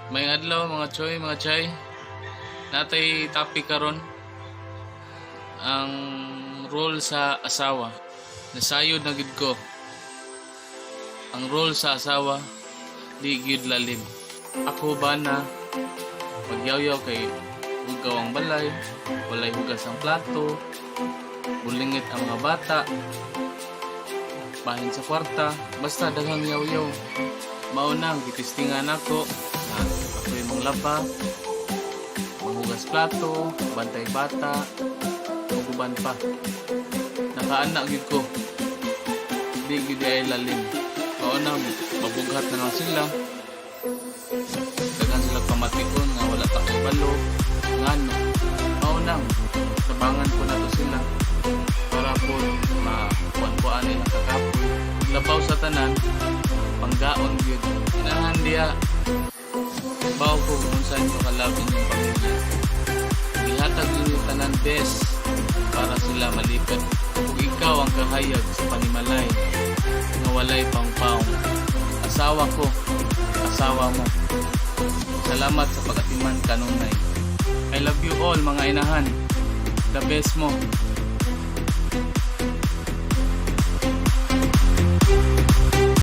Maayong adlaw, mga choy, mga chay. Naa tay topic karon. Ang role sa asawa. Nasayod na gid ko. Ang role sa asawa di gyud lalim. Ako ba na magyawyaw kay hugaw ang balay, walay hugas ang plato, bulingit ang mga bata, bahin sa kwarta, basta daghang yaw-yaw. Mao nang gitistingan nako na ako'y manglaba, manghugas plato, bantay bata, ug uban pa. Nakaana gyud ko. Di gyud ay lalim. Mao nang mabughat na lang sila. Daghan sila pamatigon nga wala ta kabalo. Ngano. Mao nang tabangan ko nato sila para po makuan-kuan nila kakapoy. Labaw sa tanan, panggaon gyud. Inahan diha, baw ko kung unsa inyo ka-love inyong pamilya. Ihatag ninyo tanan best para sila malipay. Ug ikaw ang kahayag sa panimalay nga walay pangpaong. Asawa ko, asawa mo. Salamat sa pag-atiman kanunay. I love you all, mga inahan. The best mo.